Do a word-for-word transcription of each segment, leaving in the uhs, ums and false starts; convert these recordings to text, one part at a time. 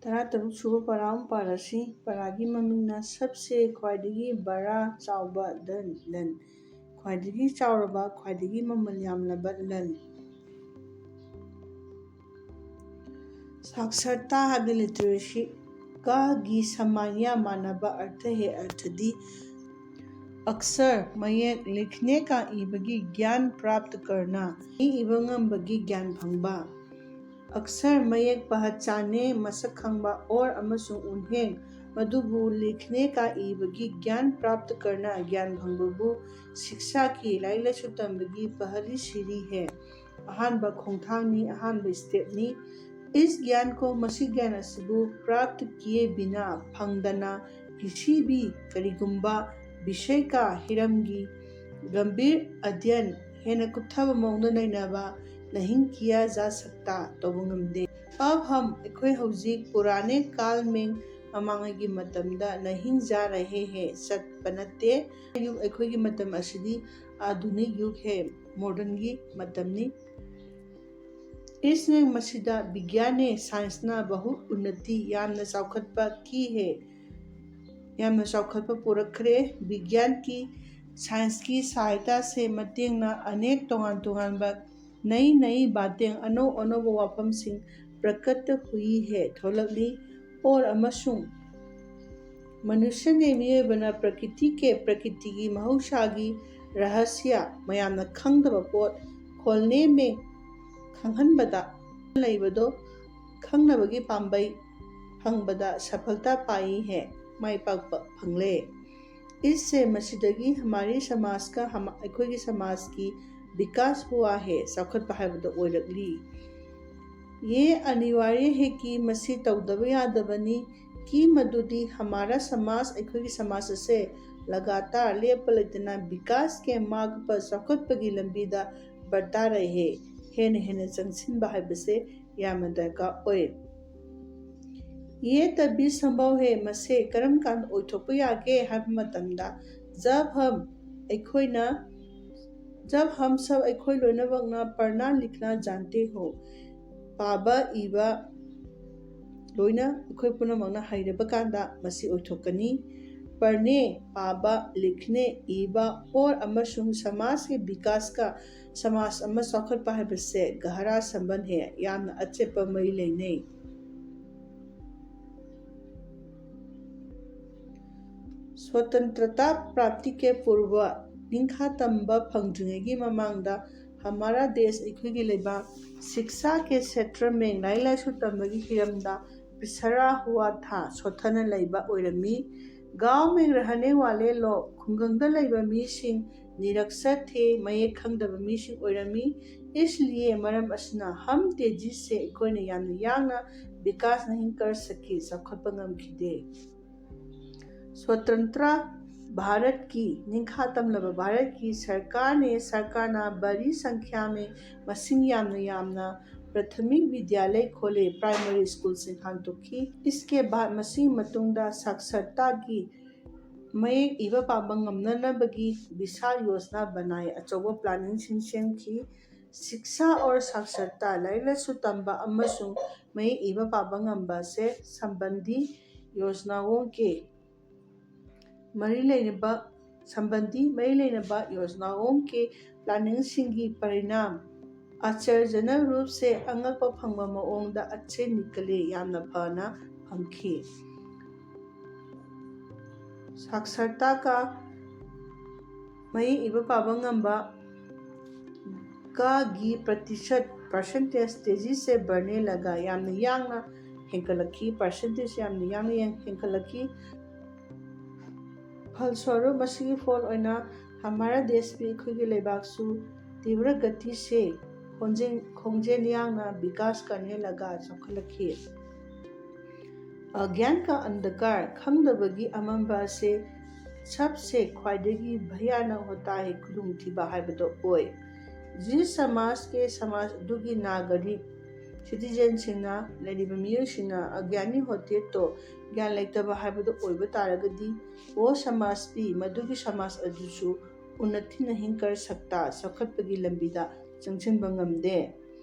ꯇꯔꯥꯇꯔꯨꯛ ꯁꯨꯕ ꯄꯔꯥ ꯑꯃ ꯄꯥꯔꯁꯤ꯫ ꯄꯔꯥꯒꯤ ꯃꯃꯤꯡꯅ ꯁꯕꯁꯦ ꯈ꯭ꯋꯥꯏꯗꯒꯤ ꯕꯔꯥ ꯆꯥꯎꯕ ꯙꯟ, ꯂꯟ, ꯈ꯭ꯋꯥꯏꯗꯒꯤ ꯆꯥꯎꯔꯕ, ꯈ꯭ꯋꯥꯏꯗꯒꯤ ꯃꯃꯜ ꯌꯥꯝꯂꯕ ꯂꯟ꯫ ꯁꯥꯛꯁꯔꯇꯥ ꯍꯥꯏꯕꯗꯤ ꯂꯤꯇꯔꯦꯁꯤ ꯀꯥꯒꯤ ꯁꯃꯥꯟꯌꯥ ꯃꯥꯟꯅꯕ ꯑꯔꯊ ꯍꯦ ꯑꯔꯊꯗꯤ ꯑꯛꯁꯔ, ꯃꯌꯦꯛ, ꯂꯤꯈꯅꯦ ꯀꯥ ꯏꯕꯒꯤ ꯒ꯭ꯌꯥꯟ ꯄ꯭ꯔꯥꯞꯇ ꯀꯔꯅ, ꯃꯤ ꯏꯕ ꯉꯝꯕꯒꯤ ꯒ꯭ꯌꯥꯟ ꯐꯪꯕ꯫ ꯑꯛꯁꯔ, ꯃꯌꯦꯛ, ꯄꯍꯆꯥꯅꯦ, ꯃꯁꯛ ꯈꯪꯕ, ꯑꯣꯔ ꯑꯃꯁꯨꯡ ꯎꯟꯍꯦꯡ, ꯃꯗꯨꯕꯨ ꯂꯤꯈꯅꯦ ꯀꯥ ꯏꯕꯒꯤ ꯒ꯭ꯌꯥꯟ ꯄ꯭ꯔꯥꯞꯇ ꯀꯔꯅ, ꯒ꯭ꯌꯥꯟ ꯐꯪꯕꯕꯨ ꯁꯤꯛꯁꯥ ꯀꯤ, ꯂꯥꯏꯔꯤꯛ ꯂꯥꯏꯁꯨ ꯇꯝꯕꯒꯤ ꯄꯍꯂꯤ ꯁꯤꯔꯤ ꯍꯦ꯫ ꯑꯍꯥꯟꯕ ꯈꯣꯡꯊꯥꯡꯅꯤ, ꯑꯍꯥꯟꯕ ꯁ꯭ꯇꯦꯞꯅꯤ꯫ ꯏꯁ ꯒ꯭ꯌꯥꯟ ꯀꯣ, ꯃꯁꯤ ꯒ꯭ꯌꯥꯟ ꯑꯁꯤꯕꯨ ꯄ꯭ꯔꯥꯞꯇ ꯀꯤꯌꯦ ꯕꯤꯅꯥ, ꯐꯪꯗꯅ, ꯀꯤꯁꯤ ꯕꯤ, ꯀꯔꯤꯒꯨꯝꯕ, ꯕꯤꯁꯦ ꯀꯥ, ꯍꯤꯔꯝꯒꯤ, ꯒꯝꯚꯤꯔ ꯑꯗ꯭ꯌꯟ, ꯍꯦꯟꯅ ꯀꯨꯞꯊꯕ ꯃꯑꯣꯡꯗ ꯅꯩꯅꯕ, ꯅꯍꯤꯡ ꯀꯤꯌꯥ ꯖꯥ ꯁꯛꯇꯥ, ꯇꯧꯕ ꯉꯝꯗꯦ꯫ ꯑꯕ ꯍꯝ, ꯑꯩꯈꯣꯏ ꯍꯧꯖꯤꯛ ꯄꯨꯔꯥꯅꯦ ꯀꯥꯜ ꯃꯦꯡ, ꯃꯃꯥꯡꯉꯩꯒꯤ ꯃꯇꯝꯗ, ꯅꯍꯤꯡ ꯖꯥ ꯔꯍꯦ ꯍꯦ, ꯆꯠꯄ ꯅꯠꯇꯦ꯫ ꯌꯨꯒ, ꯑꯩꯈꯣꯏꯒꯤ ꯃꯇꯝ ꯑꯁꯤꯗꯤ ꯑꯥꯙꯨꯅꯤꯛ ꯌꯨꯒ ꯍꯦ, ꯃꯣꯗꯔꯟꯒꯤ ꯃꯇꯝꯅꯤ꯫ ꯏꯁꯅꯦ, ꯃꯁꯤꯗ ꯕꯤꯒ꯭ꯌꯥꯟꯅꯦ, ꯁꯥꯏꯟꯁꯅ ꯕꯍꯨꯠ ꯎꯟꯅꯇꯤ, ꯌꯥꯝꯅ ꯆꯥꯎꯈꯠꯄ ꯀꯤ ꯍꯦ, ꯌꯥꯝꯅ ꯆꯥꯎꯈꯠꯄ ꯄꯨꯔꯛꯈ꯭ꯔꯦ꯫ ꯕꯤꯒ꯭ꯌꯥꯟꯒꯤ, ꯁꯥꯏꯟꯁꯀꯤ ꯁꯍꯥꯌꯇꯥ ꯁꯦ ꯃꯇꯦꯡꯅ ꯑꯅꯦꯛ ꯇꯣꯉꯥꯟ ꯇꯣꯉꯥꯟꯕ ꯅꯩ ꯅꯩ ꯕꯥꯇꯦꯡ, ꯑꯅꯧ ꯑꯅꯧꯕ ꯋꯥꯐꯝꯁꯤꯡ ꯄ꯭ꯔꯀꯠ ꯍꯨꯏ ꯍꯦ, ꯊꯣꯛꯂꯛꯂꯤ꯫ ꯑꯣꯔ ꯑꯃꯁꯨꯡ ꯃꯅꯨꯁ꯭ꯌꯅꯦ, ꯃꯤꯑꯣꯏꯕꯅ ꯄ꯭ꯔꯀꯤꯇꯤ ꯀꯦ, ꯄ꯭ꯔꯀꯤꯇꯤꯒꯤ ꯃꯍꯧꯁꯥꯒꯤ ꯔꯍꯁ꯭ꯌ, ꯃꯌꯥꯝꯅ ꯈꯪꯗꯕ ꯄꯣꯠ, ꯈꯣꯜꯅꯦ ꯃꯦ, ꯈꯪꯍꯟꯕꯗ ꯂꯩꯕꯗꯣ ꯈꯪꯅꯕꯒꯤ ꯄꯥꯝꯕꯩ ꯐꯪꯕꯗ ꯁꯐꯜꯇꯥ ꯄꯥꯏ ꯍꯦ, ꯃꯥꯏ ꯄꯥꯛꯄ ꯐꯪꯂꯦ꯫ ꯏꯁꯁꯦ, ꯃꯁꯤꯗꯒꯤ ꯍꯃꯥꯔꯤ ꯁꯃꯥꯖ ꯀ ꯍꯃ-, ꯑꯩꯈꯣꯏꯒꯤ ꯁꯃꯥꯖꯀꯤ ꯕꯤꯀꯥꯁ ꯍꯨꯋꯥ ꯍꯦ, ꯆꯥꯎꯈꯠꯄ ꯍꯥꯏꯕꯗꯣ ꯑꯣꯏꯔꯛꯂꯤ꯫ ꯌꯦ ꯑꯅꯤꯋꯥꯔꯌ ꯍꯦ ꯀꯤ, ꯃꯁꯤ ꯇꯧꯗꯕ ꯌꯥꯗꯕꯅꯤ꯫ ꯀꯤ ꯃꯗꯨꯗꯤ ꯍꯃꯥꯔꯥ ꯁꯃꯥꯖ, ꯑꯩꯈꯣꯏꯒꯤ ꯁꯃꯥꯖ ꯑꯁꯦ ꯂꯒꯥꯇꯥꯔ, ꯂꯦꯞꯄ ꯂꯩꯇꯅ ꯕꯤꯀꯥꯁ ꯀꯦ ꯃꯥꯔꯒ ꯄ, ꯆꯥꯎꯈꯠꯄꯒꯤ ꯂꯝꯕꯤꯗ ꯕꯔꯇꯥ ꯔꯍꯦ, ꯍꯦꯟꯅ ꯍꯦꯟꯅ ꯆꯪꯁꯤꯟꯕ ꯍꯥꯏꯕꯁꯦ ꯌꯥꯝꯅ ꯗꯔꯀꯥꯔ ꯑꯣꯏ꯫ ꯌꯦ ꯇꯕꯤ ꯁꯝꯚꯕ ꯍꯦ, ꯃꯁꯦ ꯀꯔꯝ ꯀꯥꯟꯗ ꯑꯣꯏꯊꯣꯛꯄ ꯌꯥꯒꯦ ꯍꯥꯏꯕ ꯃꯇꯝꯗ, ꯖꯕ ꯍꯝ, ꯑꯩꯈꯣꯏꯅ, ꯖꯕ ꯍꯝ ꯁꯕ, ꯑꯩꯈꯣꯏ ꯂꯣꯏꯅꯃꯛꯅ ꯄꯔꯅꯥ ꯂꯤꯈꯅꯥ ꯖꯥꯟꯇꯦ ꯍꯣ, ꯄꯥꯕ ꯏꯕ ꯂꯣꯏꯅ ꯑꯩꯈꯣꯏ ꯄꯨꯝꯅꯃꯛꯅ ꯍꯩꯔꯕ ꯀꯥꯟꯗ ꯃꯁꯤ ꯑꯣꯏꯊꯣꯛꯀꯅꯤ꯫ ꯄꯔꯅꯦ, ꯄꯥꯕ, ꯂꯤꯈꯅꯦ, ꯏꯕ, ꯑꯣꯔ ꯑꯃꯁꯨꯡ ꯁꯃꯥꯖꯀꯤ ꯕꯤꯀꯥꯁꯀ ꯁꯃꯥꯖ ꯑꯃ ꯆꯥꯎꯈꯠꯄ ꯍꯥꯏꯕꯁꯦ ꯒꯍꯔꯥ ꯁꯝꯕꯟ ꯍꯦ, ꯌꯥꯝꯅ ꯑꯆꯦꯠꯄ ꯃꯔꯤ ꯂꯩꯅꯩ꯫ ꯁ꯭ꯋꯇꯟꯇ꯭ꯔꯇꯥ ꯄ꯭ꯔꯥꯞꯇꯤꯀꯦ ꯄꯨꯔꯕ, ꯅꯤꯡꯈꯥ ꯇꯝꯕ ꯐꯪꯗ꯭ꯔꯤꯉꯩꯒꯤ ꯃꯃꯥꯡꯗ, ꯍꯃꯥꯔꯥ ꯗꯦꯁ, ꯑꯩꯈꯣꯏꯒꯤ ꯂꯩꯕꯥꯛ, ꯁꯤꯛꯁꯥ ꯀꯦ ꯁꯦꯇ꯭ꯔ ꯃꯦꯡ, ꯂꯥꯏꯔꯤꯛ ꯂꯥꯏꯁꯨ ꯇꯝꯕꯒꯤ ꯍꯤꯔꯝꯗ ꯄꯤꯁꯔꯥ ꯍꯨꯋꯥ ꯊꯥ, ꯁꯣꯠꯊꯅ ꯂꯩꯕ ꯑꯣꯏꯔꯝꯃꯤ꯫ ꯒꯥꯎ ꯃꯦꯡ ꯔꯍꯅꯦ ꯋꯥꯂꯦ ꯂꯣ, ꯈꯨꯡꯒꯪꯗ ꯂꯩꯕ ꯃꯤꯁꯤꯡ, ꯅꯤꯔꯛꯁꯠ ꯊꯦ, ꯃꯌꯦꯛ ꯈꯪꯗꯕ ꯃꯤꯁꯤꯡ ꯑꯣꯏꯔꯝꯃꯤ꯫ ꯏꯁꯂꯤꯌꯦ, ꯃꯔꯝ ꯑꯁꯤꯅ, ꯍꯝ ꯇꯦꯖꯤ ꯁꯦ, ꯑꯩꯈꯣꯏꯅ ꯌꯥꯝꯅ ꯌꯥꯡꯅ, ꯕꯤꯀꯥꯁ ꯅꯍꯤꯡ ꯀꯔ ꯁꯛꯀꯤ, ꯆꯥꯎꯈꯠꯄ ꯉꯝꯈꯤꯗꯦ꯫ ꯁ꯭ꯋꯇꯟꯇ꯭ꯔ ꯚꯥꯔꯠꯀꯤ, ꯅꯤꯡꯈꯥ ꯇꯝꯂꯕ ꯚꯥꯔꯠꯀꯤ ꯁꯔꯀꯥꯔꯅꯦ, ꯁꯔꯀꯥꯔꯅ ꯕꯔꯤ ꯁꯪꯈ꯭ꯌꯥ ꯃꯦ, ꯃꯁꯤꯡ ꯌꯥꯝꯅ ꯌꯥꯝꯅ ꯄ꯭ꯔꯥꯊꯃꯤꯛ ꯕꯤꯗ꯭ꯌꯥꯂꯌ ꯈꯣꯂꯦ, ꯄ꯭ꯔꯥꯏꯃꯔꯤ ꯁ꯭ꯀꯨꯜꯁꯤꯡ ꯍꯥꯡꯗꯣꯛꯈꯤ꯫ ꯏꯁꯀꯦ ꯕꯥꯗ, ꯃꯁꯤꯒꯤ ꯃꯇꯨꯡꯗ ꯁꯥꯛꯁꯔꯇꯥꯒꯤ ꯃꯌꯦꯛ ꯏꯕ ꯄꯥꯕ ꯉꯝꯅꯅꯕꯒꯤ ꯕꯤꯁꯥꯜ ꯌꯣꯖꯅꯥ ꯕꯅꯥꯏ, ꯑꯆꯧꯕ ꯄ꯭ꯂꯥꯅꯤꯡꯁꯤꯡ ꯁꯦꯝꯈꯤ꯫ ꯁꯤꯛꯁꯥ ꯑꯣꯔ ꯁꯥꯛꯁꯔꯇꯥ, ꯂꯥꯏꯔꯤꯛ ꯂꯥꯏꯁꯨ ꯇꯝꯕ ꯑꯃꯁꯨꯡ ꯃꯌꯦꯛ ꯏꯕ ꯄꯥꯕ ꯉꯝꯕ ꯑꯁꯦ ꯁꯝꯕꯟꯗꯤ ꯌꯣꯖꯅꯥꯋꯣꯡ ꯀꯦ ꯃꯔꯤ ꯂꯩꯅꯕ, ꯁꯝꯕꯟꯗꯤ ꯃꯔꯤ ꯂꯩꯅꯕ ꯌꯣꯖꯅꯥꯋꯣꯡ ꯀꯦ ꯄ꯭ꯂꯥꯅꯤꯡꯁꯤꯡꯒꯤ ꯄꯔꯤꯅꯥꯝ ꯑꯆꯔꯖꯅꯛ ꯔꯨꯞ ꯁꯦ ꯑꯉꯛꯄ ꯐꯪꯕ ꯃꯑꯣꯡꯗ ꯑꯆꯦ ꯅꯤꯀꯂꯦ, ꯌꯥꯝꯅ ꯐꯅ ꯐꯪꯈꯤ꯫ ꯁꯥꯛꯁꯔꯇꯥ ꯀ ꯃꯌꯦꯛ ꯏꯕ ꯄꯥꯕ ꯉꯝꯕ ꯀ ꯒꯤ ꯄ꯭ꯔꯇꯤꯁꯠ, ꯄꯥꯔꯁꯦꯟꯇꯦꯖ, ꯇꯦꯖꯤ ꯁꯦ ꯕꯔꯅꯦ ꯂꯒꯥ, ꯌꯥꯝꯅ ꯌꯥꯡꯅ ꯍꯦꯟꯒꯠꯂꯛꯈꯤ, ꯄꯥꯔꯁꯦꯟꯇꯦꯖ ꯌꯥꯝꯅ ꯌꯥꯡꯅ ꯌꯦꯡ-, ꯍꯦꯟꯒꯠꯂꯛꯈꯤ꯫ ꯐꯜꯁ꯭ꯋꯔꯨꯞ, ꯃꯁꯤꯒꯤ ꯐꯣꯜ ꯑꯣꯏꯅ ꯍꯃꯥꯔꯥ ꯗꯦꯁ ꯄꯤ, ꯑꯩꯈꯣꯏꯒꯤ ꯂꯩꯕꯥꯛꯁꯨ ꯇꯤꯕ꯭ꯔ ꯒꯇꯤ ꯁꯦ ꯈꯣꯡꯖꯦꯜ, ꯈꯣꯡꯖꯦꯜ ꯌꯥꯡꯅ ꯕꯤꯀꯥꯁ ꯀꯔꯅꯦ ꯂꯒꯥ ꯆꯥꯎꯈꯠꯂꯛꯈꯤ꯫ ꯑꯒ꯭ꯌꯥꯟ ꯀ ꯑꯟꯙꯀꯥꯔ, ꯈꯪꯗꯕꯒꯤ ꯑꯃꯝꯕ ꯑꯁꯦ ꯁꯕꯁꯦ ꯈ꯭ꯋꯥꯏꯗꯒꯤ ꯚꯌꯥꯅꯛ ꯍꯣꯇꯥ ꯍꯦ, ꯈꯨꯗꯣꯡꯊꯤꯕ ꯍꯥꯏꯕꯗꯣ ꯑꯣꯏ꯫ ꯖꯤꯁ ꯁꯃꯥꯖꯀꯤ, ꯁꯃꯥꯖ ꯑꯗꯨꯒꯤ ꯅꯥꯒꯔꯤꯛ, ꯁꯤꯇꯤꯖꯦꯟꯁꯤꯡꯅ, ꯂꯩꯔꯤꯕ ꯃꯤꯑꯣꯏꯁꯤꯡꯅ ꯑꯒ꯭ꯌꯥꯅꯤ ꯍꯣꯇꯦ ꯇꯣ, ꯒ꯭ꯌꯥꯟ ꯂꯩꯇꯕ ꯍꯥꯏꯕꯗꯨ ꯑꯣꯏꯕ ꯇꯥꯔꯒꯗꯤ, ꯑꯣ ꯁꯃꯥꯖ ꯄꯤ, ꯃꯗꯨꯒꯤ ꯁꯃꯥꯖ ꯑꯗꯨꯁꯨ ꯎꯟꯅꯇꯤ ꯅꯍꯤꯡ ꯀꯔ ꯁꯛꯇ, ꯆꯥꯎꯈꯠꯄꯒꯤ ꯂꯝꯕꯤꯗ ꯆꯪꯁꯤꯟꯕ ꯉꯝꯗꯦ꯫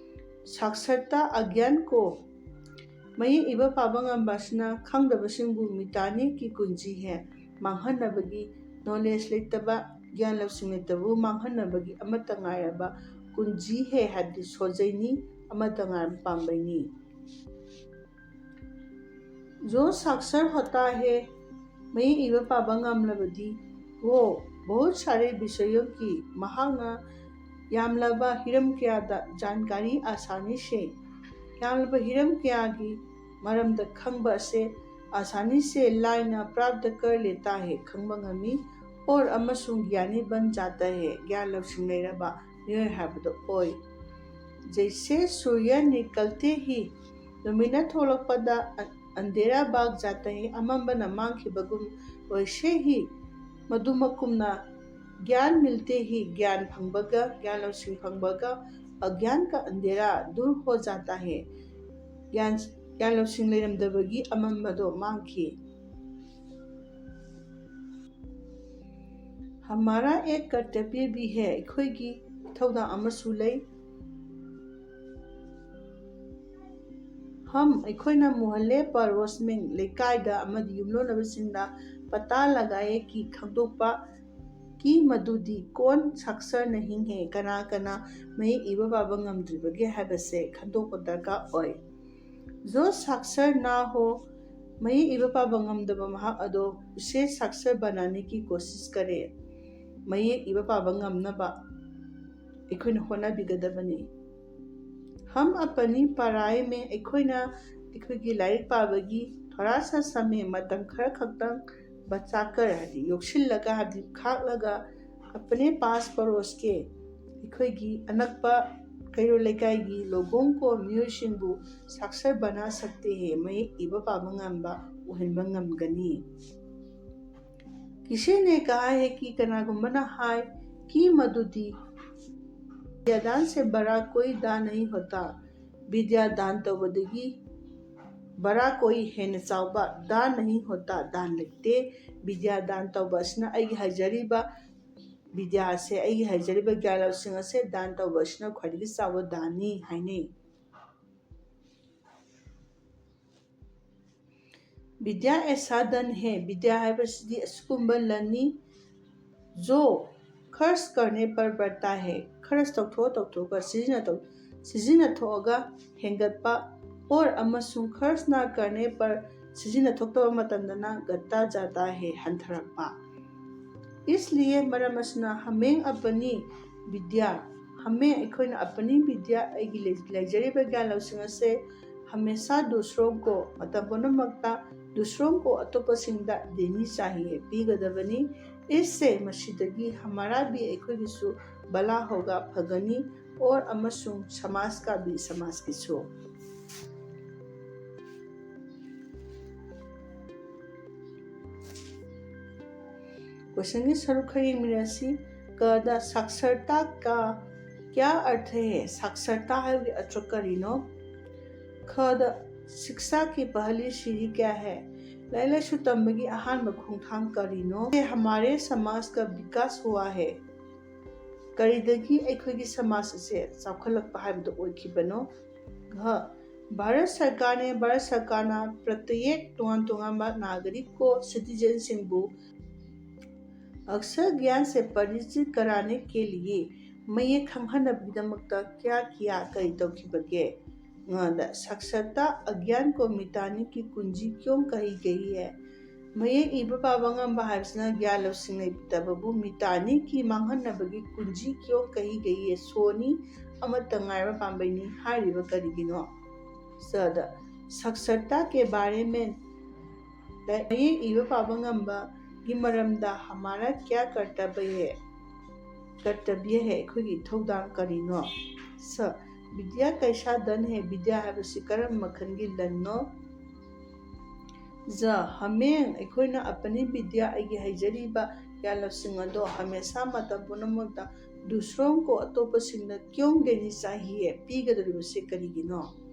ꯁꯥꯛꯁꯔꯇꯥ ꯑꯒ꯭ꯌꯥꯟ ꯀꯣ ꯃꯌꯦꯛ ꯏꯕ ꯄꯥꯕ ꯉꯝꯕ ꯑꯁꯤꯅ ꯈꯪꯗꯕꯁꯤꯡꯕꯨ ꯃꯤꯇꯥꯅꯤꯒꯤ ꯀꯨꯟꯖꯤ ꯍꯦ ꯃꯥꯡꯍꯟꯅꯕꯒꯤ, ꯅꯣꯂꯦꯖ ꯂꯩꯇꯕ, ꯒ꯭ꯌꯥꯟ ꯂꯧꯁꯤꯡ ꯂꯩꯇꯕꯕꯨ ꯃꯥꯡꯍꯟꯅꯕꯒꯤ ꯑꯃꯠꯇ ꯉꯥꯏꯔꯕ ꯀꯨꯟꯖꯤ ꯍꯦ ꯍꯥꯏꯕꯗꯤ ꯁꯣꯖꯩꯅꯤ, ꯑꯃꯠꯇ ꯉꯥꯏꯔꯕ ꯄꯥꯝꯕꯩꯅꯤ꯫ ꯖꯣ ꯁꯥꯛꯁꯔ ꯍꯣꯇꯥ ꯍꯦ, ꯃꯌꯦꯛ ꯏꯕ ꯄꯥꯕ ꯉꯝꯂꯕꯗꯤ, ꯋꯣ ꯕꯍꯨꯠ ꯁꯥꯔꯦ ꯕꯤꯁꯌꯣ ꯀꯤ, ꯃꯍꯥꯛꯅ ꯌꯥꯝꯂꯕ ꯍꯤꯔꯝ ꯀꯌꯥꯗ ꯖꯥꯟꯀꯥꯔꯤ ꯑꯁꯥꯅꯤ ꯁꯦ, ꯌꯥꯝꯂꯕ ꯍꯤꯔꯝ ꯀꯌꯥꯒꯤ ꯃꯔꯝꯗ ꯈꯪꯕ ꯑꯁꯦ ꯑꯁꯥꯅꯤ ꯁꯦ ꯂꯥꯏꯅ ꯄ꯭ꯔꯥꯞꯇ ꯀꯔ ꯂꯦꯇꯥ ꯍꯦ, ꯈꯪꯕ ꯉꯝꯃꯤ꯫ ꯑꯣꯔ ꯑꯃꯁꯨꯡ ꯒ꯭ꯌꯥꯅꯤ ꯕꯟ ꯖꯥꯇ ꯍꯦ, ꯒ꯭ꯌꯥꯟ ꯂꯧꯁꯤꯡ ꯂꯩꯔꯕ ꯃꯤꯑꯣꯏ ꯍꯥꯏꯕꯗꯨ ꯑꯣꯏ꯫ ꯖꯩꯁꯦ ꯁꯨꯔꯌ ꯅꯤꯀꯜꯇꯦ ꯍꯤ, ꯅꯨꯃꯤꯠꯅ ꯊꯣꯛꯂꯛꯄꯗ ꯑ-, ꯑꯟꯙꯦꯔꯥ ꯚꯥꯒ ꯖꯥꯇ ꯍꯤ, ꯑꯃꯝꯕꯅ ꯃꯥꯡꯈꯤꯕꯒꯨꯝ, ꯋꯩꯁꯦ ꯍꯤ, ꯃꯗꯨꯃꯛꯀꯨꯝꯅ ꯒ꯭ꯌꯥꯟ ꯃꯤꯜꯇꯦ ꯍꯤ, ꯒ꯭ꯌꯥꯟ ꯐꯪꯕꯒ, ꯒ꯭ꯌꯥꯟ ꯂꯧꯁꯤꯡ ꯐꯪꯕꯒ, ꯑꯒ꯭ꯌꯥꯟ ꯀ ꯑꯟꯙꯦꯔꯥ ꯗꯨꯔ ꯍꯣ ꯖꯥꯇ ꯍꯦ, ꯒ꯭ꯌꯥꯟ, ꯒ꯭ꯌꯥꯟ ꯂꯧꯁꯤꯡ ꯂꯩꯔꯝꯗꯕꯒꯤ ꯑꯃꯝꯕꯗꯣ ꯃꯥꯡꯈꯤ꯫ ꯍꯃꯥꯔꯥ ꯑꯦꯛ ꯀꯔꯇꯕ꯭ꯌ ꯚꯤ ꯍꯦ, ꯑꯩꯈꯣꯏꯒꯤ ꯏꯊꯧꯗꯥꯡ ꯑꯃꯁꯨ ꯂꯩ꯫ ꯍꯝ, ꯑꯩꯈꯣꯏꯅ ꯃꯨꯍꯜꯂꯦ ꯄꯔꯣꯁꯃꯤꯡ, ꯂꯩꯀꯥꯏꯗ ꯑꯃꯗꯤ ꯌꯨꯝꯂꯣꯟꯅꯕꯁꯤꯡꯗ ꯄꯇꯥ ꯂꯒꯥꯌꯦ ꯀꯤ, ꯈꯪꯗꯣꯛꯄ ꯀꯤ ꯃꯗꯨꯗꯤ ꯀꯣꯟ ꯁꯥꯛꯁꯔ ꯅꯍꯤꯡ ꯍꯦ, ꯀꯅꯥ ꯀꯅꯥ ꯃꯌꯦꯛ ꯏꯕ ꯄꯥꯕ ꯉꯝꯗ꯭ꯔꯤꯕꯒꯦ ꯍꯥꯏꯕꯁꯦ ꯈꯪꯗꯣꯛꯄ ꯗꯔꯀꯥꯔ ꯑꯣꯏ꯫ ꯖꯣ ꯁꯥꯛꯁꯔ ꯅꯥ ꯍꯣ, ꯃꯌꯦꯛ ꯏꯕ ꯄꯥꯕ ꯉꯝꯗꯕ ꯃꯍꯥꯛ ꯑꯗꯣ ꯎꯁꯦ ꯁꯥꯛꯁꯔ ꯕꯅꯥꯅꯦ ꯀꯤ ꯀꯣꯁꯤꯁ ꯀꯔꯦ, ꯃꯌꯦꯛ ꯏꯕ ꯄꯥꯕ ꯉꯝꯅꯕ ꯑꯩꯈꯣꯏꯅ ꯍꯣꯠꯅꯕꯤꯒꯗꯕꯅꯤ꯫ ꯍꯝ ꯑꯄꯅꯤ ꯄꯔꯥꯏ ꯃꯦ, ꯑꯩꯈꯣꯏꯅ ꯑꯩꯈꯣꯏꯒꯤ ꯂꯥꯏꯔꯤꯛ ꯄꯥꯕꯒꯤ ꯊꯣꯔꯥ ꯁꯥ ꯁꯃꯦ, ꯃꯇꯝ ꯈꯔ ꯈꯛꯇꯪ ꯕꯆꯥꯀꯔ ꯍꯥꯏꯗꯤ ꯌꯣꯛꯁꯤꯜꯂꯒ ꯍꯥꯏꯗꯤ ꯈꯥꯛꯂꯒ ꯑꯄꯅꯦ ꯄꯥꯁ ꯄꯔꯣꯁ ꯀꯦ, ꯑꯩꯈꯣꯏꯒꯤ ꯑꯅꯛꯄ ꯀꯩꯔꯣꯜ ꯂꯩꯀꯥꯏꯒꯤ ꯂꯣꯒꯣꯡ ꯀꯣ ꯃꯤꯑꯣꯏꯁꯤꯡꯕꯨ ꯁꯥꯛꯁꯔ ꯕꯅꯥ ꯁꯛꯇꯦ ꯍꯦ, ꯃꯌꯦꯛ ꯏꯕ ꯄꯥꯕ ꯉꯝꯕ ꯑꯣꯏꯍꯟꯕ ꯉꯝꯒꯅꯤ꯫ ꯀꯤꯁꯦ ꯅꯦ ꯀꯍꯥ ꯍꯦ ꯀꯤ, ꯀꯅꯥꯒꯨꯝꯕꯅ ꯍꯥꯏ ꯀꯤ ꯃꯗꯨꯗꯤ ꯕꯤꯗ꯭ꯌꯥꯗꯥꯟ ꯁꯦ ꯕꯔꯥ ꯀꯣꯏ ꯗꯥꯟ ꯅꯍꯤ ꯍꯣꯇꯥ, ꯕꯤꯗ꯭ꯌꯥ ꯗꯥꯟ ꯇꯧꯕꯗꯒꯤ ꯕꯔꯥ ꯀꯣꯏ ꯍꯦꯟꯅ ꯆꯥꯎꯕ ꯗꯥꯟ ꯅꯍꯤ ꯍꯣꯇꯥ, ꯗꯥꯟ ꯂꯩꯇꯦ꯫ ꯕꯤꯗ꯭ꯌꯥ ꯗꯥꯟ ꯇꯧꯕ ꯑꯁꯤꯅ ꯑꯩꯒꯤ ꯍꯩꯖꯔꯤꯕ ꯕꯤꯗ꯭ꯌꯥ ꯑꯁꯦ, ꯑꯩꯒꯤ ꯍꯩꯖꯔꯤꯕ ꯒ꯭ꯌꯥꯟ ꯂꯧꯁꯤꯡ ꯑꯁꯦ ꯗꯥꯟ ꯇꯧꯕ ꯑꯁꯤꯅ ꯈ꯭ꯋꯥꯏꯗꯒꯤ ꯆꯥꯎꯕ ꯗꯥꯟꯅꯤ ꯍꯥꯏꯅꯩ꯫ विद्या ऐसा धन है, विद्या ꯍꯥꯏꯕꯁꯤꯗꯤ ꯑꯁꯤꯒꯨꯝꯕ ꯂꯟꯅꯤ, जो खर्च करने पर बढ़ता है, खर्च ꯇꯧꯊꯣꯛ ꯇꯧꯊꯣꯛꯑꯒ ꯁꯤꯖꯤꯟꯅ ꯇꯧ ꯁꯤꯖꯤꯟꯅꯊꯣꯛꯑꯒ ꯍꯦꯟꯒꯠꯄ, और ꯑꯃꯁꯨꯡ खर्च ना करने पर ꯁꯤꯖꯤꯟꯅꯊꯣꯛꯇꯕ ꯃꯇꯝꯗꯅ घटता जाता है, ꯍꯟꯊꯔꯛꯄ꯫ इसलिए ꯃꯔꯝ ꯑꯁꯤꯅ हमें अपनी विद्या, हमें ꯑꯩꯈꯣꯏꯅ अपनी विद्या ꯑꯩꯒꯤ ꯂꯩ- ꯂꯩꯖꯔꯤꯕ ꯒ꯭ꯌꯥꯟ ꯂꯧꯁꯤꯡ ꯑꯁꯦ हमेशा दूसरों को, ꯃꯇꯝ ꯄꯨꯝꯅꯃꯛꯇ दूसरों को ꯑꯇꯣꯞꯄꯁꯤꯡꯗ देनी चाहिए, ꯄꯤꯒꯗꯕꯅꯤ꯫ इससे ꯃꯁꯤꯗꯒꯤ हमारा भी ꯑꯩꯈꯣꯏꯒꯤꯁꯨ भला होगा, ꯐꯒꯅꯤ, और ꯑꯃꯁꯨꯡ समाज का भी, ꯁꯃꯥꯖꯀꯤꯁꯨ꯫ ꯀꯣꯏꯁꯟꯒꯤ ꯁꯔꯨꯛ ꯈꯔ ꯌꯦꯡꯃꯤꯟꯅꯁꯤ꯫ ꯀꯗ साक्षरता का क्या अर्थ है? साक्षरता ꯍꯥꯏꯕꯒꯤ ꯑꯔꯊ ꯀꯔꯤꯅꯣ? खद शिक्षा की पहली सीढ़ी क्या है? ꯂꯥꯏꯔꯤꯛ ꯂꯥꯏꯁꯨ ꯇꯝꯕꯒꯤ ꯑꯍꯥꯟꯕ ꯈꯣꯡꯊꯥꯡ ꯀꯔꯤꯅꯣ? से हमारे समाज का विकास हुआ है꯫ ꯀꯔꯤꯗꯒꯤ ꯑꯩꯈꯣꯏꯒꯤ ꯁꯃꯥꯖ ꯑꯁꯦ ꯆꯥꯎꯈꯠꯂꯛꯄ ꯍꯥꯏꯕꯗꯨ ꯑꯣꯏꯈꯤꯕꯅꯣ? घ भारत सरकार ने, भारत सरकारꯅ प्रत्येक ꯇꯣꯉꯥꯟ ꯇꯣꯉꯥꯟꯕ नागरिक को, citizenꯁꯤꯡꯕꯨ अक्षर ज्ञान से परिचित कराने के लिए, ꯃꯌꯦꯛ ꯈꯪꯍꯟꯅꯕꯒꯤꯗꯃꯛꯇ क्या किया, ꯀꯔꯤ ꯇꯧꯈꯤꯕꯒꯦ? ꯉꯗ साक्षरता अज्ञान को मिटाने की कुंजी क्यों कही गई है? ꯃꯌꯦꯛ ꯏꯕ ꯄꯥꯕ ꯉꯝꯕ ꯍꯥꯏꯕꯁꯤꯅ ꯒ꯭ꯌꯥꯟ ꯂꯧꯁꯤꯡ ꯂꯩꯇꯕꯕꯨ मिटाने की, ꯃꯥꯡꯍꯟꯅꯕꯒꯤ कुंजी क्यों कही गई है, ꯁꯣꯅꯤ, ꯑꯃꯠꯇ ꯉꯥꯏꯔꯕ ꯄꯥꯝꯕꯩꯅꯤ ꯍꯥꯏꯔꯤꯕ ꯀꯔꯤꯒꯤꯅꯣ? ꯆꯗ साक्षरता के बारे में, ꯃꯌꯦꯛ ꯏꯕ ꯄꯥꯕ ꯉꯝꯕꯒꯤ ꯃꯔꯝꯗ हमारा क्या कर्तव्य है? कर्तव्य है, ꯑꯩꯈꯣꯏꯒꯤ ꯏꯊꯧꯗꯥꯡ ꯀꯔꯤꯅꯣ? स विद्या कैसा धन है? विद्या ꯍꯥꯏꯕꯁꯤ ꯀꯔꯝꯕ ꯃꯈꯜꯒꯤ ꯂꯟꯅꯣ? ज हमें, ꯑꯩꯈꯣꯏꯅ अपनी विद्या, ꯑꯩꯒꯤ ꯍꯩꯖꯔꯤꯕ ꯒ꯭ꯌꯥꯟ ꯂꯧꯁꯤꯡ ꯑꯗꯣ हमेशा, ꯃꯇꯝ ꯄꯨꯝꯅꯃꯛꯇ दूसरों को, ꯑꯇꯣꯞꯄꯁꯤꯡꯗ क्यों देनी चाहिए? ꯄꯤꯒꯗꯧꯔꯤꯕꯁꯦ ꯀꯔꯤꯒꯤꯅꯣ?